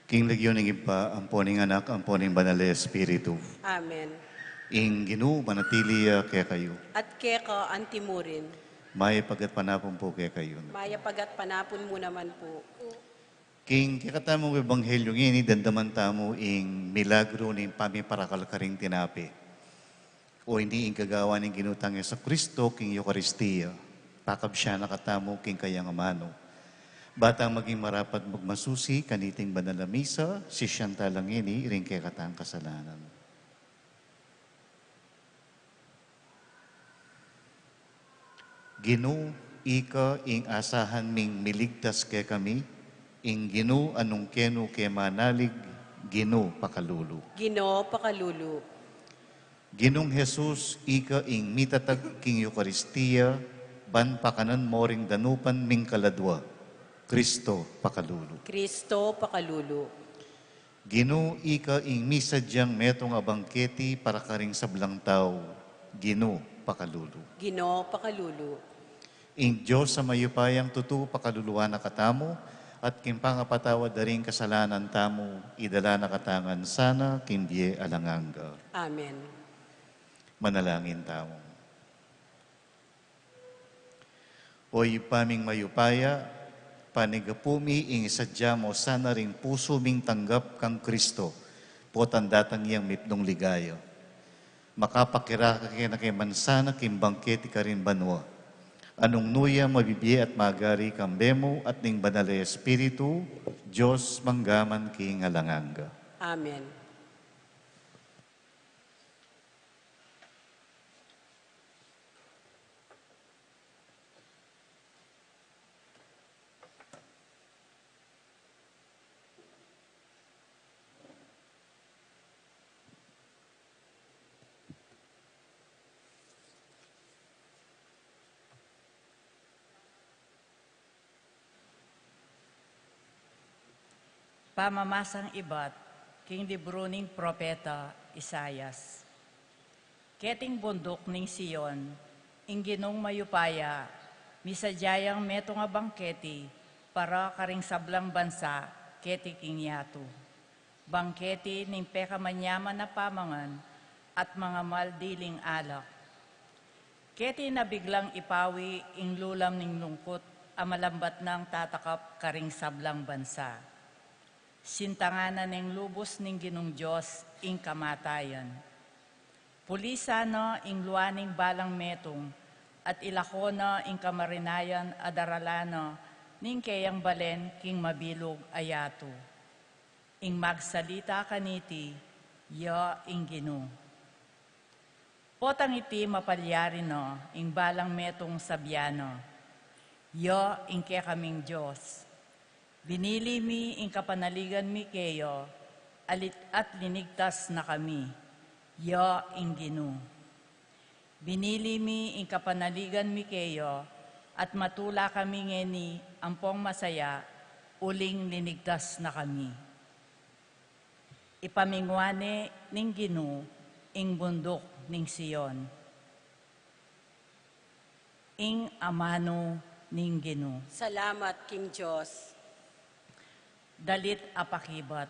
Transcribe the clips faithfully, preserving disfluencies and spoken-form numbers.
King lagyu ning Ibpa, ampo ning Anak, ampo ning Banal a Espiritu. Amen. Ing Ginu manatili ya kekayu. At keka antimurin. Mayap a gatpanapun pu kekayu. Mayap a gatpanapun mu naman pu. King kekatamung ebanghelyu ngeni, damdaman tamu ing milagru ning pamiparakal karing tinape. O ini ing gagawan ning Ginu tang Jesucristo king Eukaristia, pakabsian na katamu king kayang amanu. Ba tang maging marapat magmasusi kaniting banal a misa, sisian ta la ngeni ring kekatang kasalanan. Ginu, ika ing asahan ming miligtas kekami, ing Ginu a nung kenu ke manalig, Ginu pakalulu. Ginu pakalulu. Ginung Jesus, ika ing mitatag king Eukaristia, ban pakanan mo ring danupan ming kaladua, Kristo pakalulu. Kristo pakalulu. Ginu, ika ing misadyang metung a bangketi para karing sablang tau, Ginu pakalulu. Ginu pakalulu. Ing Dios a mayupayang tutu pakaluluan na katamu, at king pangapatawad da ring kasalanan tamu, idala na katamu ngan sana king bie alang angga. Amen. Manalangin tamu. O Ibpa ming mayupaya, panigapu mi ing isadya mu sana ring pusu ming tanggap kang Kristo, potang datang yang mipnung ligaya. Makapakirake na ke man sana king bangketi karin banua. Anung nuya mabibie at magari kambe mu at ning Banal a Espiritu, Dios mangga man king alang angga. Amen. Pamamasang ibat king libru ning propeta Isaias. Keting bunduk ning Sion, ing Ginung mayupaya, misadya yang metung a bangketi para karing sablang bansa keti king yatu. Bangketi ning pekamanyaman a pamangan at mangamal diling alak. Keti na biglang ipawi ing lulam ning lungkut a malambat nang tatakap karing sablang bansa. Sintangan na ning lubus ning Ginung Dios ing kamatayan. Pulisan na ing lua ning balang metung at ilako na ing kamarinayan a daralan na ning keyang balen king mabilug a yatu. Ing magsalita kaniti, ya ing Ginu. Potang iti mapalyari na ing balang metung sabyan na, ya ing kekaming Dios. Binili mi ing kapanaligan mi keya, alit at linigtas na kami, ya ing Ginu. Binili mi ing kapanaligan mi keya, at matula kami ngeni ampong masaya, uling linigtas na kami. Ipamingwa ne ning Ginu ing bunduk ning Sion. Ing amanu ning Ginu. Salamat king Dios. Dalit a pakibat.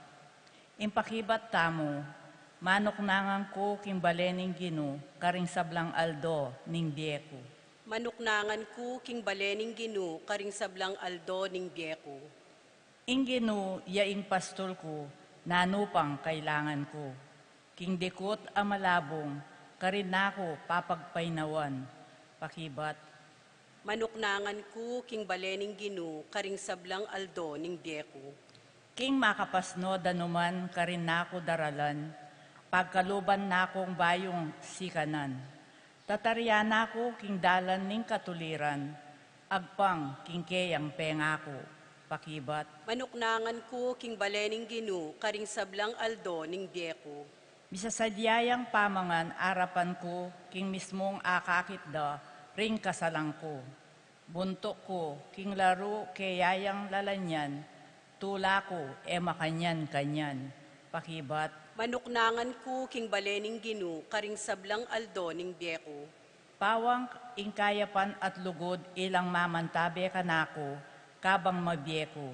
Ing pakibat tamu, manuknangan ku king bale ning Ginu karing sablang aldo ning bie ku. Manuknangan ku king bale ning Ginu karing sablang aldo ning bie ku. Ing Ginu ya ing pastul ku, nanu pang kailangan ku? King dikut a malabung, karin na ku papagpainawan. Pakibat. Manuknangan ku king bale ning Ginu karing sablang aldo ning bie ku. King makapasnud a numan karin na ku daralan, pagkaluban na kung bayung sikanan. Tatarian na ku king dalan ning katuliran, agpang king keyang pengaku. Pakibat. Manuknangan ku king bale ning Ginu karing sablang aldo ning bie ku. Misasadya yang pamangan arapan ku king mismung akakit da ring kasalang ku. Buntuk ku king laru keya yang lalanyan, tula ku e makanyan-kanyan. Pakibat. Manuknangan ku king bale ning Ginu karing sablang aldo ning bie ku. Pawang ing kayapan at lugud ilang mamantabe kanaku kabang mabie ku,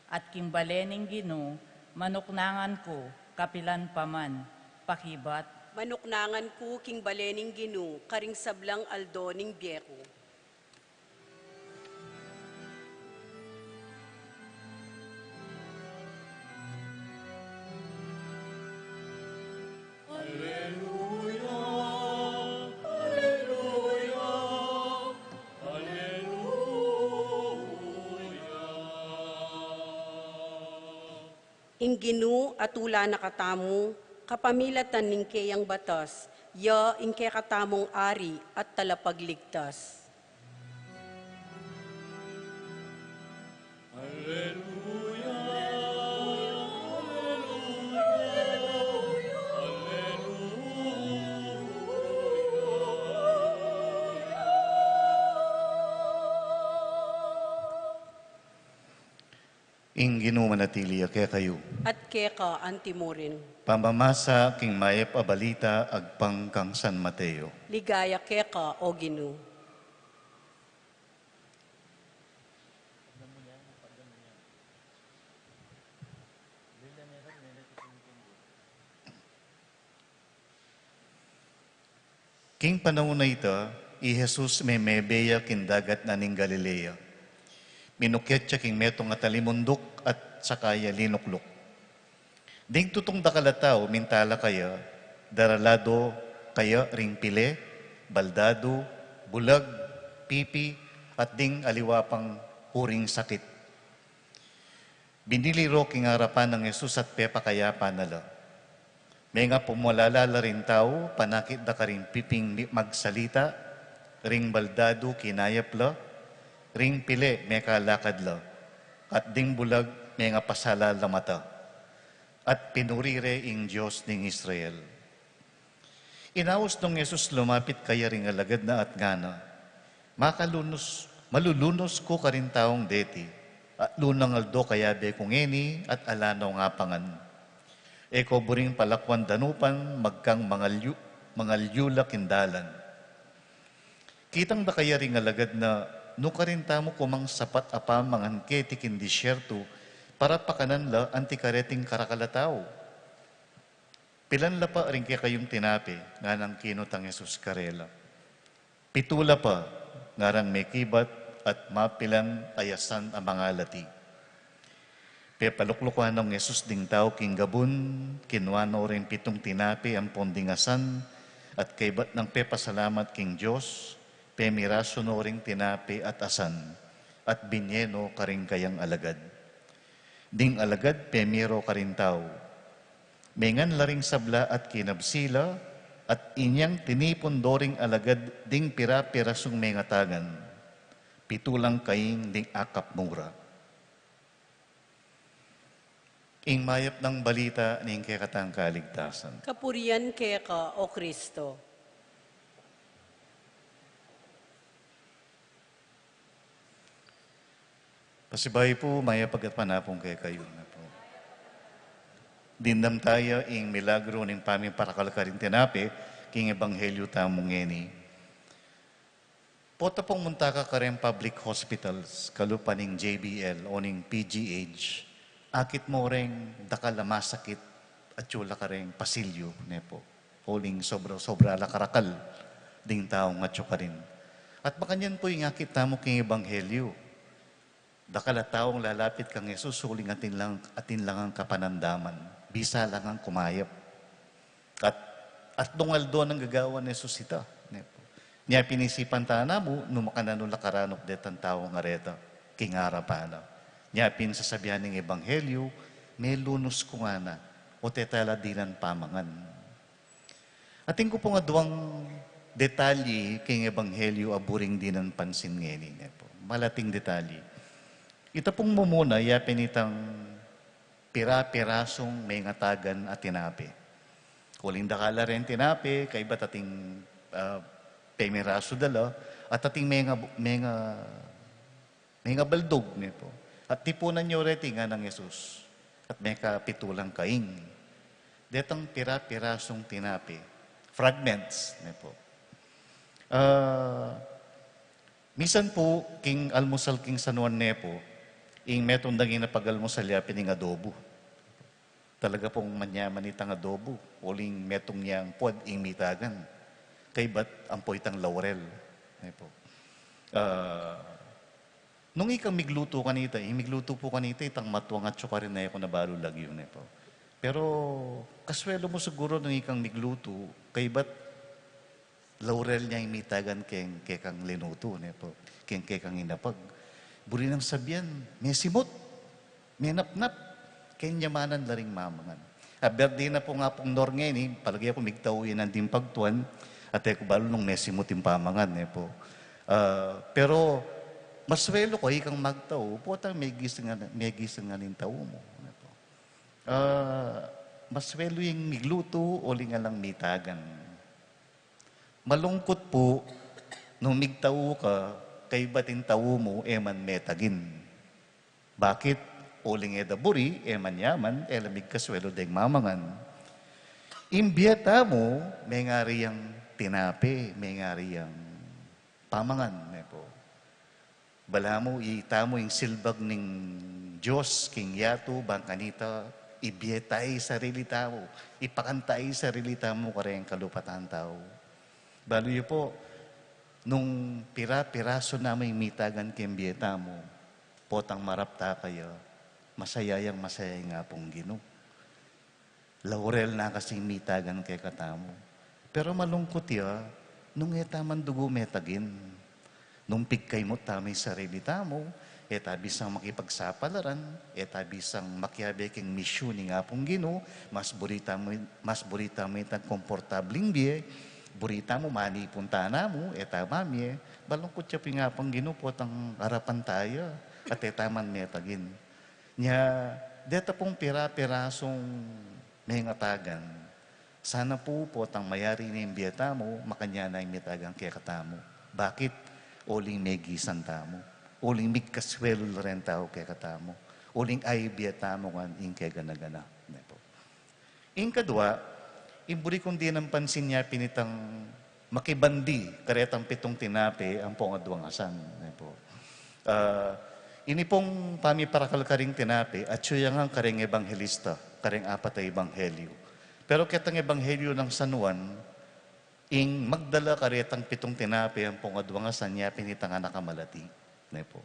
at king bale ning Ginu Manuknangan ku, kapilan pa man, pakibat. Manuknangan ku king bale ning Ginu, karing sablang aldo ning bie ku. Aleluya, aleluya, aleluya. Ing Ginu atula na katamu, kapamilatan ning keyang batas, ya ing kekatamung Ari at Talapagligtas. Aleluya, aleluya, aleluya. Ing Ginu manatili ya kekayu. At keka antimurin. Pamamasa king mayap a balita agpang kang San Mateo. Ligaya keka, O Ginu. King panaun a ita, i Jesus memebe ya king dagat na ning Galilea. Minukyat ya king metung a talimunduk at saka ya linukluk. Ding tutung dakal a tau mintala kaya, darala do kaya ring pile, baldadu, bulag, pipi, at ding aliwa pang uring sakit. Binili ro king arapan nang Jesus at pepakayapan na la. Mengapumulala la ring tau, panakit da karing piping mi-, magsalita, ring baldadu kinayap la, ring pile mekalakad la, at ding bulag mengapasala la mata. At pinuri re ing Dios ning Israel. Inaus nong Jesus lumapit kaya ring alagad na at ngana, "Makalunus, malulunus ku karing taung deti, at lunang aldo kayabe ku ngeni at ala nong apangan. E ko buring palakwan danupan, magkang mangalyu, mangalyu la king dalan." Kitang da kaya ring alagad na, "Nukarin tamu ku mang sapat a pamangan keti king disyertu, para pakanan la anti kareting karakal a tau?" "Pilan la pa ring kekayung tinape?" nganang kinutang Jesus karela. "Pitu la pa," ngarang mekibat, "at mapilan a asan a mangalati." Pepaluklukan nong Jesus ding tau king gabun, kinua no ring pitung tinape ampon ding asan, at kaybat nang pepasalamat king Dios, pemirasu no ring tinape at asan, at binye no karing kayang alagad. Ding alagad pemye ro karing tau. Mengan la ring sabla at kinabsi la, at inyang tinipun do ring alagad ding pira-pirasung mengatagan, pitu lang kaing ding akap mura. Ing mayap nang balita ning kekatang kaligtasan. Kapurian keka, O Kristo. Pasibayu pu, mayap a gatpanapun kekayu na pu. Dimdam taya ing milagru ning pamiparakal karing tinape king ebanghelyu tamu ngeni. Pota pung munta ka kareng public hospitals, kalupa ning J B L o ning P G H, akit mu reng dakal a masakit, atyu la kareng pasilyu, ne pu. Uling sobra, sobra la karakal ding taung atyu karin. At makanyan pu ing akit tamu king ebanghelyu. Dakal a taung lalapit kang Jesus uling atin lang, atin lang a kapanandaman. Bisa lang a kumayap. At, at nung aldo nang gagawan Jesus ita, ne pu. Nya pin isipan ta namu, nu makananu la karanup detang taung areta king arapan na. Nya pin sasabian ning ebanghelyu, "Melunus ku ngana, o teta la dinan pamangan." Atin ku pung aduang detalye king ebanghelyu a buring dinan pansin ngeni, ne pu. Malating detalye. Ita pung mumuna, ya pin itang pira-pirasung mengatagan a tinape. Uling dakal la reng tinape, kaybat ating, ah, pemirasu da la, at ating menga, menga, mengabaldug, ne pu. At tipunan yu reti, nganang Jesus. At mekapitu lang kaing. Detang pira-pirasung tinape. Fragments, ne pu. Ah, misan pu, king almusal king San Juan, ne pu, ing metung dang inapagalmusal ya pin ing adobo. Talaga pung manyaman itang adobo, uling metung yang puad ing mitagan. Kaybat ampo itang laurel. Ne po. Ah, nung ikang miglutu kanita, ing miglutu pu kanita, itang matuang atsu karin, e ku na balu lagyu, ne po. Pero, kasuelu mu siguru nung ikang miglutu, kaybat laurel ne ing mitagan keng kekang linutu, ne po, keng kekang inapag. Buri nang sabian, mesimut, menapnap, kenyamanan la ring mamangan. A, berde na pung Apung Nor ngeni, palage ku migtau ya nanding pagtuan, at e ku balu nung mesimut ing pamangan, ne po. Ah, pero, masuelu ku ikang magtau, potang megisang, megisang ing tau mu, ne po. Ah, masuelu ing miglutu uling alang mitagan. Malungkut pu, nung migtau ka, kaybat ing tau mu, e man metagin. Bakit? Uling e da buri, e manyaman, e la migkasuelu deng mamangan. Ing bie tamu, mengari yang tinape, mengari yang pamangan, ne po. Balamu, itamu ing silbag ning Dios king yatu, bang kanita, ibie ta ing sarili tamu, ipakan ta ing sarili tamu kareng kalupatan tau. Balu yu po, nung pira-pirasu na mu ing mitagan keng bie tamu, potang marap ta kaya, masaya yang masaya ing Apung Ginu. Laurel na kasi ing mitagan kekatamu. Pero malungkut ya, nung e taman dugu metagin. Nung pigkaimut tamu ing sarili tamu, e ta bisang makipagsapalaran, e ta bisang makiabe king misyun ning Apung Ginu, mas buri tamu, mas buri tamu itang komportabling bie, buri tamu manipun tana mu, e ta mamie, malungkut ya pu ing Apung Ginu potang arapan ta ya, at e taman metagin. Nya, deta pung pira-pirasung mengatagan, sana pu potang mayari ne ing bie tamu, makanyan na ing mitagan kekatamu. Bakit? Uling megisan tamu. Uling migkasuelu la reng tau kekatamu. Uling aibie tamu ngan ing kegana-gana. Ne po. Ing kadua, ing buri kung dinan pansin ya pin itang makibandi karetang pitung tinape ampong aduang asan, ne po. Ah, ini pung pamiparakal karing tinape, atyu ya ngan kareng ebanghelista, kareng apat a ebanghelyo. Pero ketang ebanghelyo nang San Juan, ing magdala karetang pitung tinape ampong aduang asan ya pin itang anak a malati, ne po.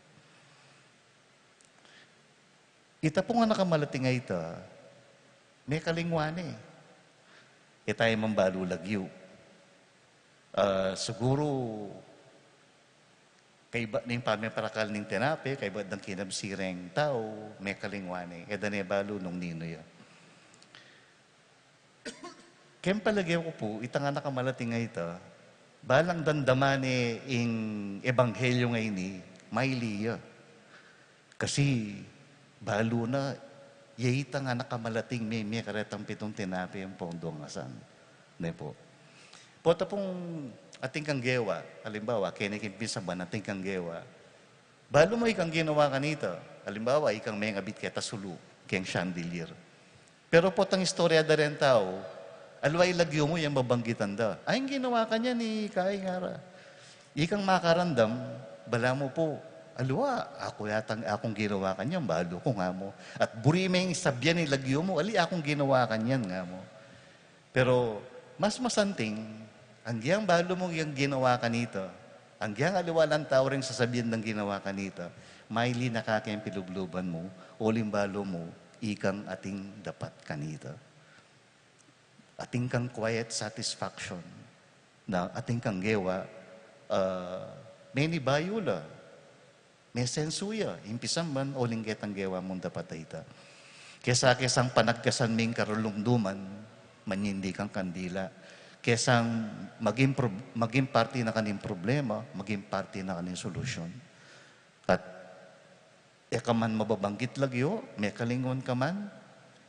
Ita pung anak a malati a ita, mekalingwan ne. E tayu man balu lagyu. Ah, siguru, kaybat ning pamiparakal ning tinape, kaybat dang kinabsi reng tau, mekalingwan ne. E da ne balu nung ninu ya. Keng palage ku pu, itang anak a malati a ita, balang damdaman ne ing ebanghelyo a ini, maili ya. Kasi, balu na, ya itang anak a malati a me-, mie karetang pitung tinape ampong aduang asan. Ne po. Pota pung atin kang gewa, alimbawa, keni king pisaman atin kang gewa, balu mu ikang ginawa kanita. Alimbawa, ikang mengabit keta sulu, keng chandelier. Pero potang istorya da reng tau, aliwa ilagyu mu yang babanggitan da. Ay, ing ginawa kanyan, ika, ngara. Ikang makarandam, balamu pu, aliwa, aku yatang, akung ginawa kanyan, balu ku, nga mu. At buri meng sabian ilagyu mu, ali, akung ginawa kanyan, nga mu. Pero mas masanting, anggyang balu mu yang ginawa kanita, anggyang aliwa lang tau reng sasabian dang ginawa kanita, maili na ka keng pilubluban mu, uling balu mu, ikang atin dapat kanita. Atin kang quiet satisfaction na atin kang gewa, ah, menibayu la. Mesensu ya, ing pisamban, uling ketang gewa mung dapat a ita. Kesa, kesang panagkasan ming karulumduman, manyindi kang kandila. Kesang maging prob-, maging parti na ka ning problema, maging parti na ka ning solusyon. At e ka man mababanggit lagyu, mekalingwan ka man,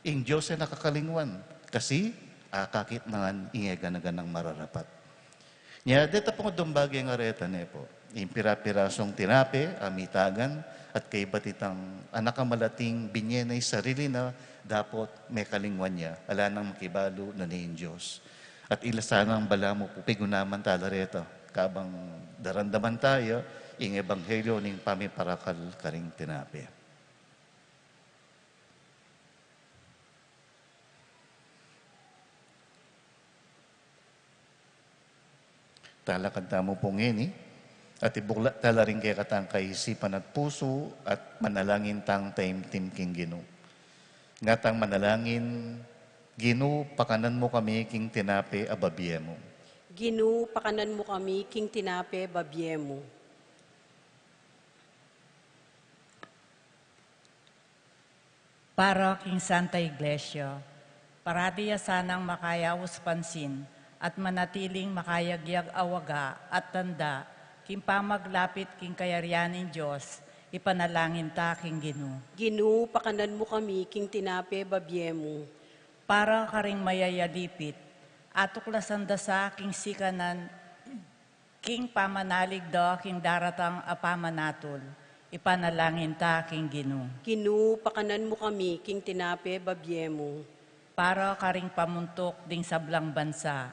ing Dios e na kakalingwan, kasi akakit na ngan ing e gana-ganang mararapat. Nya, deta pung aduang bage a reta ne pu, ing pira-pirasung tinape a mitagan, at kaybat itang anak a malating binie na ing sarili na, dapot mekalingwan ya, ala nang makibalu nune ing Dios. At ila sanang balamu pu pigunaman tala reta, kabang daramdaman taya ing ebanghelyo ning pamiparakal karing tinape. Talakad tamu pu ngeni, at ibuklat tala ring kekatang kaisipan at pusu, at manalangin tang taimtim king Ginu. Ngatang manalangin, Ginu, pakanan mu kami king tinape a babie mu. Ginu, pakanan mu kami king tinape babie mu. Para king Santa Iglesia, parati ya sanang makayaus pansin at manatiling makayagyag a waga at tanda king pamaglapit king kayarian ning Dios, ipanalangin ta king Ginu. Ginu, pakanan mu kami king tinape babie mu. Para karing mayayalipit, atuklasan da sa king sikanan king pamanalig da king daratang a pamanatul, ipanalangin ta king Ginu. Ginu, pakanan mu kami king tinape babie mu. Para karing pamuntuk ding sablang bansa,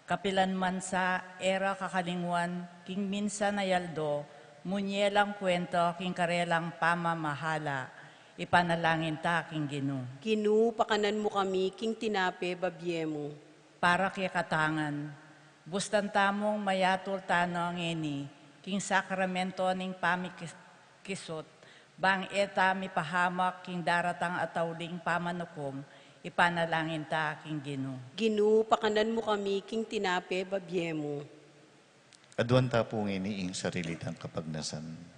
kapilan man sa e ra kakalingwan king minsan a aldo, munye lang kuwenta king karelang pamamahala, ipanalangin ta king Ginu. Ginu, pakanan mu kami king tinape babie mu. Para kekatangan, bustan tamung mayatul tana ngeni king sakramento ning pamikisut, bang e ta mipahamak king daratang a tauling pamanukum, ipanalangin ta king Ginu. Ginu, pakanan mu kami king tinape babie mu. Aduan ta pu ngeni ing sarili tang kapagnasan.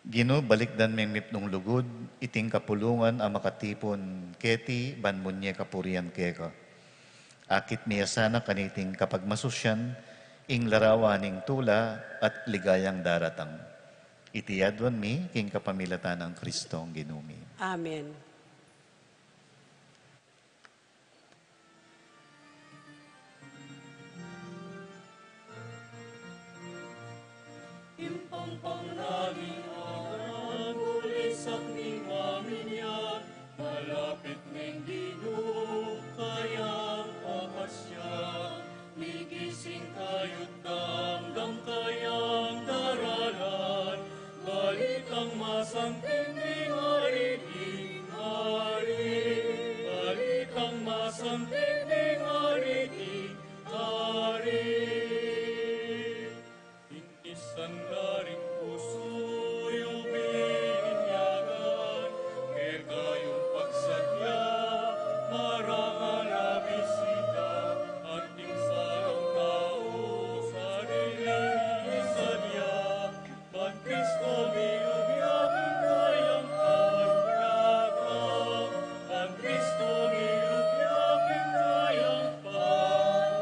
Ginu, balikdan meng mipnung lugud iting kapulungan a makatipun keti ban munye kapurian keka. Akit mi ya sana kaniting kapagmasusian ing larawan ning tula at ligayang daratang. Iti aduan mi king kapamilatan nang Kristong Ginu mi. Amen. Impangpang na ning awan, bulisak ning maminyan, malapit neng Ginu, kayang papasyan. Migising kayu't damdam kayang daralan, balitang masanting ning ari ding ari, balitang masanting ning ari ding ari. Ing misan da ring pusu yu binyagan, keka yung pagsadya, marangal a bisita, anting salang tau, sarili isadya, ban Kristo milubya king kayang panyatang, ban Kristo milubya king kayang panyatang.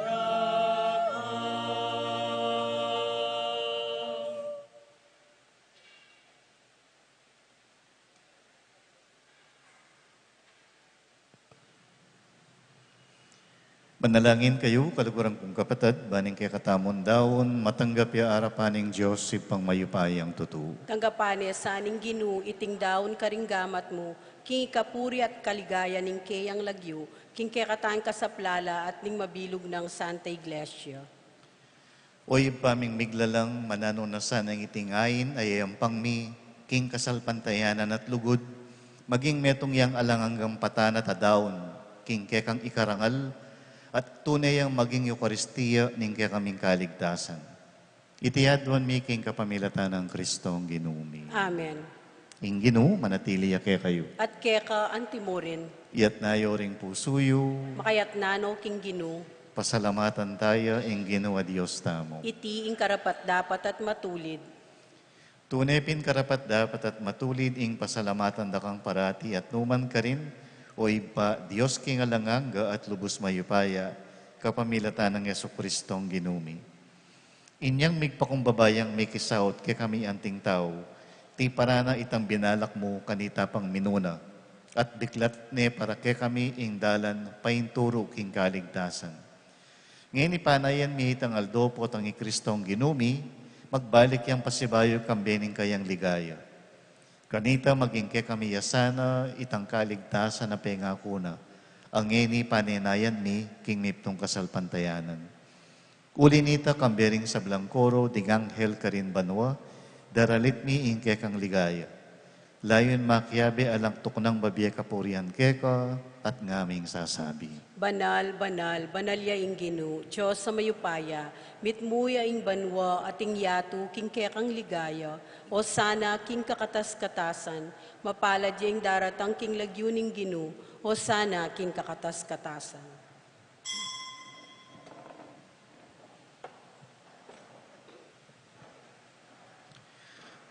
Manalangin kayu, kaluguran kung kapatad, ban ing kekatamung daun matanggap ya arapan ning Dios Ibpang mayupayang tutu. Tanggapan ne sa ning Ginu iting daun karing gamat mu, king ikapuri at kaligayan ning keyang lagyu, king kekatang kasaplalan at ning mabilug nang Santa Iglesia. O Ibpa ming miglalang, mananu na sana iting ain a yayampang mi king kasalpantayanan at lugud, maging metung yang alang anggang patanat a daun king kekang ikarangal, at tune yang maging Eukaristia ning kekaming kaligtasan. Iti aduan mi king kapamilatan nang Kristong Ginu mi. Amen. Ing Ginu manatili ya kekayu. At keka antimurin. Iyatas yu ring pusu yu. Makayatas no king Ginu. Pasalamatan taya ing Ginu a Dios tamu. Iti ing karapat-dapat at matulid. Tune pin karapat-dapat at matulid ing pasalamatan da kang parati at nukarin man, O Ibpa, Dios king alang angga at lubus mayupaya, kapamilatan nang Jesukristong Ginu mi. Inyang migpakumbaba yang mikisaut kekami anting tau, tiparan na itang binalak mu kanita pang minuna, at biklat ne para kekami ing dalan painturu king kaligtasan. Ngeni panayan mi itang aldo potang i Kristong Ginu mi, magbalik yang pasibayu kambe ning kayang ligaya. Kanita maging kekami ya sana itang kaligtasan a pengaku na, a ngeni panenayan mi king mipnung kasalpantayanan. Uli nita kambe ring sablang koro ding anghel karin banua, daralit mi ing kekang ligaya. Layun makiabe alang tuknang babie kapurian keka, at ngaming sasabi: Banal, banal, banal ya ing Ginu, Dios a mayupaya, mitmu ya ing banua at ing yatu king kekang ligaya. Osana king kakatas-katasan. Mapalad ya ing daratang king lagyu ning Ginu. Osana king kakatas-katasan.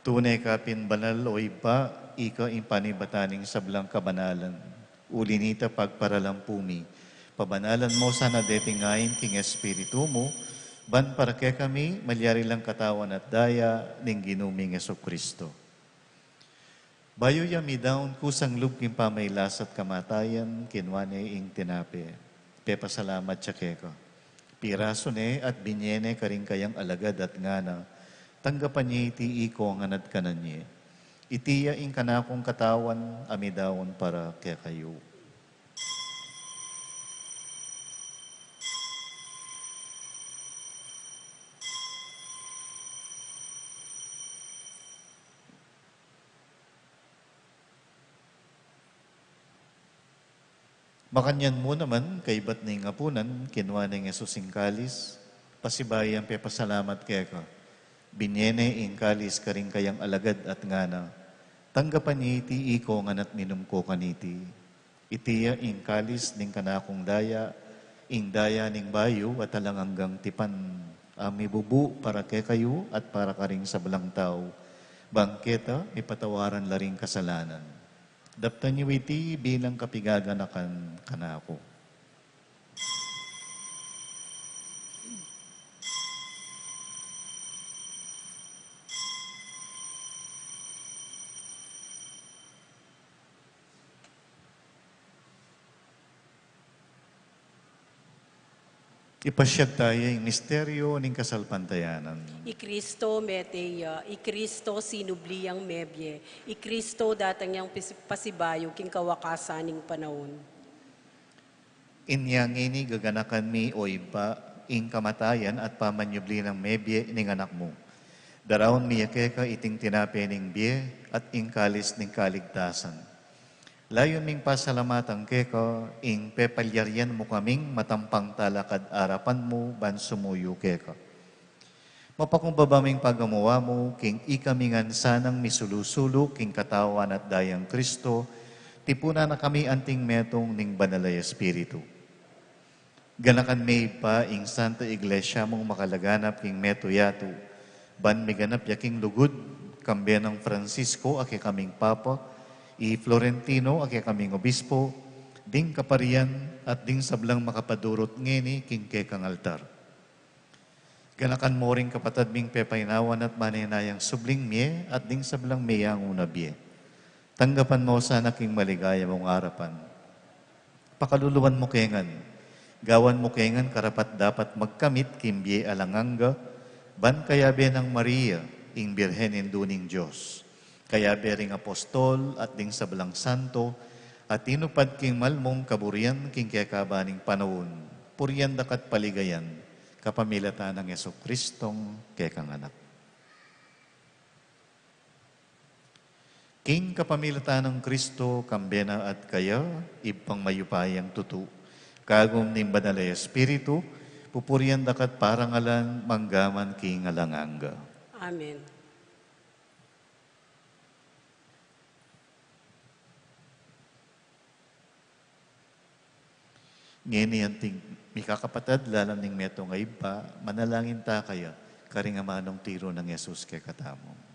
Tune ka pin banal, o Ibpa, ika ing panibatan ning sablang kabanalan. Uli nita, pagparalampu mi, pabanalan mu sana deting ain king Espiritu mu, ban para kekami malyari lang katawan at daya ning Ginu ming Jesucristo. Bayu ya midaun kusang lub king pamailas at kamatayan, kinua ne ing tinape, pepasalamat ya keka, pirasu ne at binie ne karing kayang alagad at ngana: Tanggapan ye iti, ikong ngan at kanan ye. Iti ya ing kanakung katawan a midaun para kekayu. Makanyan mu naman, kaibat ning apunan, kinua neng Jesus ing kalis, pasibayu yang pepasalamat keka, binie ne ing kalis karing kayang alagad at ngana: Tanggapan ye iti, ikong ngan at minum ko kaniti. Iti ya ing kalis ning kanakung daya, ing daya ning bayu at alang anggang tipan, a mibubu para kekayu at para karing sablang tau, bang keta mipatawaran la ring kasalanan. Daptan yu iti bilang kapigaganakan kanaku. Ipasyag taya ing misteryu ning kasalpantayanan. I Kristo mete ya, i Kristo sinubli yang mebie, i Kristo datang yang pis-, pasibayu king kawakasan ning panaun. Inya ngeni gaganakan mi, o Ibpa, ing kamatayan at pamanyubli nang mebie ning Anak mu. Daraun mi ya keka iting tinape ning bie at ing kalis ning kaligtasan. Layun ming pasalamatan keka ing pepalyarian mu kaming matampang talakad arapan mu ban sumuyu keka. Mapakumbaba ming pagamuan mu king ikami ngan sanang misulu-sulu king katawan at dayang Kristo, tipunan na kami anting metung ning Banal a Espiritu. Ganakan me, Ibpa, ing Santa Iglesia mung makalaganap king metung yatu, ban miganap ya king lugud, kambe nang Francisco a kekaming Papa, i Florentino a kekaming Obispo, ding kaparian at ding sablang makapadurut ngeni king kekang altar. Ganakan mu ring kapatad ming pepainawan at manenayang subling mie at ding sablang meyangu na bie. Tanggapan mu sana king maligaya mung arapan. Pakaluluan mu ke ngan, gawan mu ke ngan karapat-dapat magkamit king bie alang angga, ban kayabe nang Maria, ing Birhen Indu ning Dios, kayabe ring apostol at ding sablang santo a tinupad king mal mung kaburian king kekaban ning panaun, purian daka at paligayan, kapamilatan nang Jesucristong kekang Anak. King kapamilatan nang Kristo, kambe na at kaya, Ibpang mayupayang tutu, kagum ning Banal a Espiritu, pupurian daka at parangalan manggaman king alang angga. Amen. Ngeni anting mikakapatad, lalam ning metung a Ibpa, manalangin ta kaya karing amanung tiru nang Jesus kekatamu.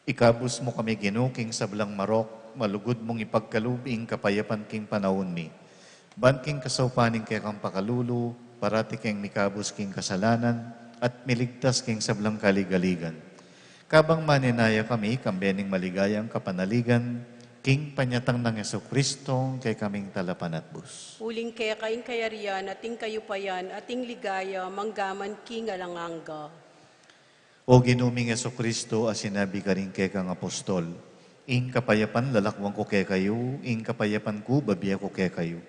Ikabus mu kami, Ginu, king sablang marok, malugud mung ipagkalub ing kapayapan king panaun mi. Ban king kasaupan ning kekang pakalulu, parati keng mikabus king kasalanan, at miligtas king sablang kaligaligan. Kabang manenaya kami, kambe ning maligayang kapanaligan, king panyatang nang Jesucristo, kekaming talapanatbus. Uling keka ing kayarian, at ing kayupayan, at ing ligaya, manggaman king alang angga. O Ginu ming Jesucristo, a sinabi karing kekang apostol, ing kapayapan lalakwan ku kekayu, ing kapayapan ku babie ku kekayu.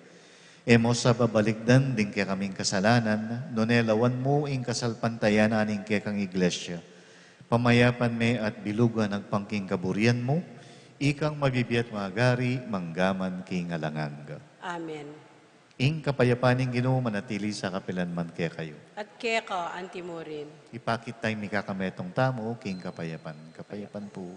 E mu sa babalikdan ding kekaming kasalanan, nune lawan mu ing kasalpantayanan ning kekang iglesia. Pamayapan me at bilugan agpang king kaburian mu, ikang mabibie at magari, manggaman king alang angga. Amen. Ing kapayapan ning Ginu manatili sa kapilan man kekayu. At keka antimurin. Ipakit tayang mikakametung tamu king kapayapan. Kapayapan pu.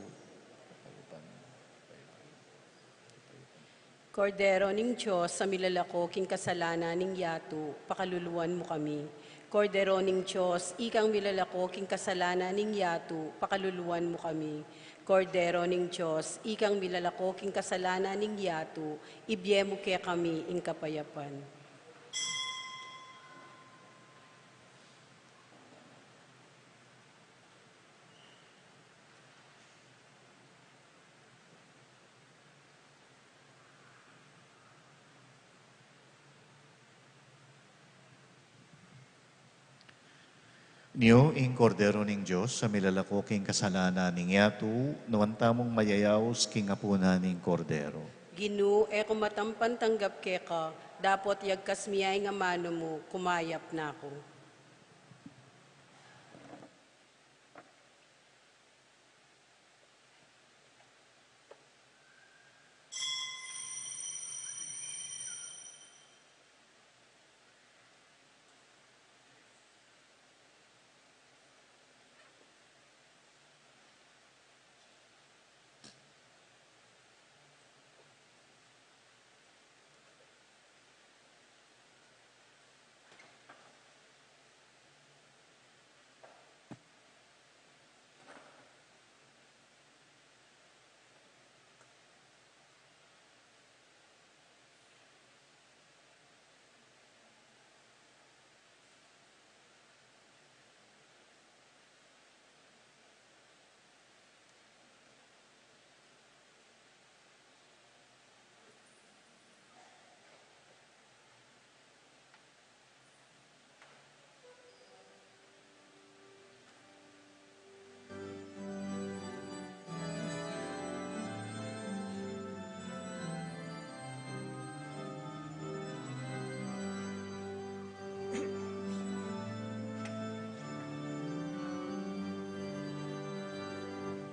Kordero ning Dios, a milalako king kasalanan ning yatu, pakaluluan mu kami. Kordero ning Dios, ikang milalako king kasalanan ning yatu, pakaluluan mu kami. Kordero ning Dios, ikang milalako king kasalanan ning yatu, ibie mu kekami ing kapayapan. Niu ing Kordero ning Dios, a milalako king kasalanan ning yatu, nuan tamung mayayaus king apunan ning Kordero. Ginu, e ku matampan tanggap keka, dapot yagkas mi ya ing amanu mu, kumayap na ku.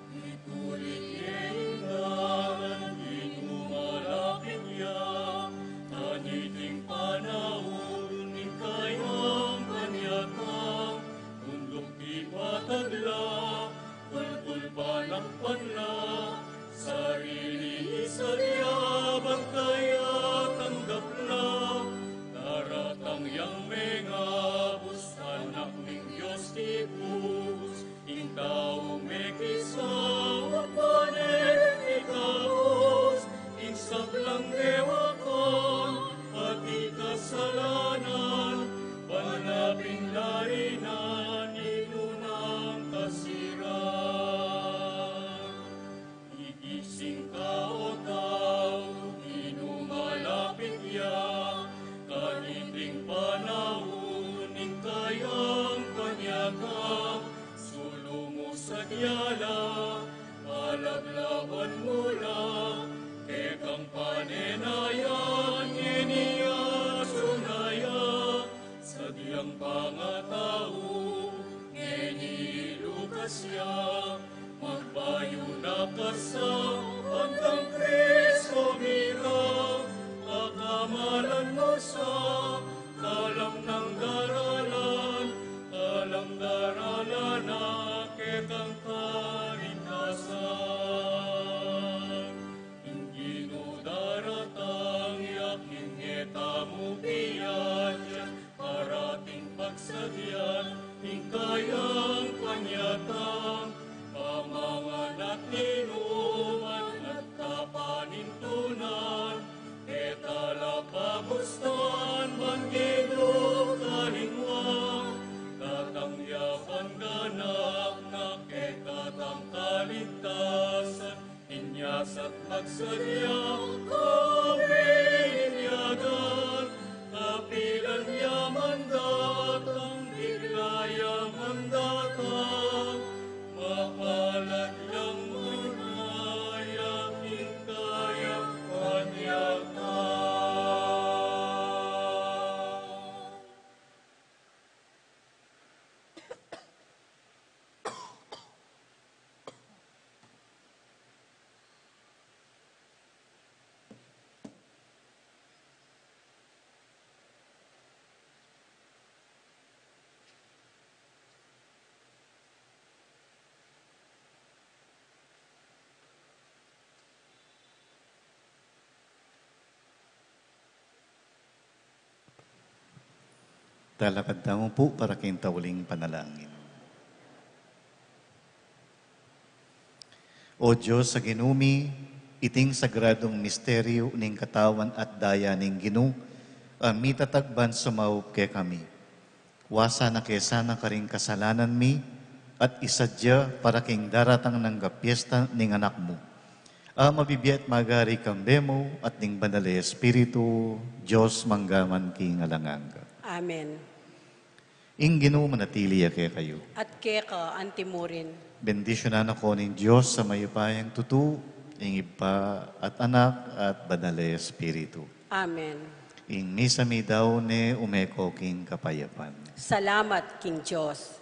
Itulik ye ing dalan, ing lumalapit ya, kaniting panaun ning kayang panyatang, tunduk ipatag la, tultul panakpan la, sarili isadyabag kaya tanggap la, daratang yang mengabus, Anak ning Dios Ibus, ing tau mekisaup, pane ikaus, ing sablang dewakan, pati kasalanan, panapin lainan, ilu nang kasiran. Igising ka, O tau, Ginu malapit ya, kaniting panaun ning kayang panyatang, sulu mu sadya la, palaglaban mu la, kekang panenayan, ngeni ya, suna ya, sadyang pangatau, ngeni lukas ya, magpayu na ka sa, Pangkang Kristo mira, pakamalan mu sa, kalam nang daralan, kalam daralan na kekang kaligtasan. Ing Ginu daratang, ing e tamu piadyan, parating pagsadyan, ing kayang panyatang, pamanganat ni Sadyang kabinyagan, kapilan ya man datang, bigla ya man datang, mapalad yang manaya king kayapan ya ta. Talakad tamu pu para king tauling panalangin. O Dios a Ginu mi, iting sagradung misteryu ning katawan at daya ning Ginu, a mitatag ban sumaup kekami. Wasa na ke sana karing kasalanan mi, at isadya para king daratang nang piesta ning Anak mu. A mabibie at magari kambe mu at ning Banal a Espiritu, Dios mangga man king alang angga. Amen. Ing Ginu manatili ya kekayu. At keka antimurin. Bendisyunan na ko ning Dios a mayupayang tutu, ing Ibpa at Anak at Banal a Espiritu. Amen. Ing misa mi daun ne, ume ko king kapayapan. Salamat king Dios.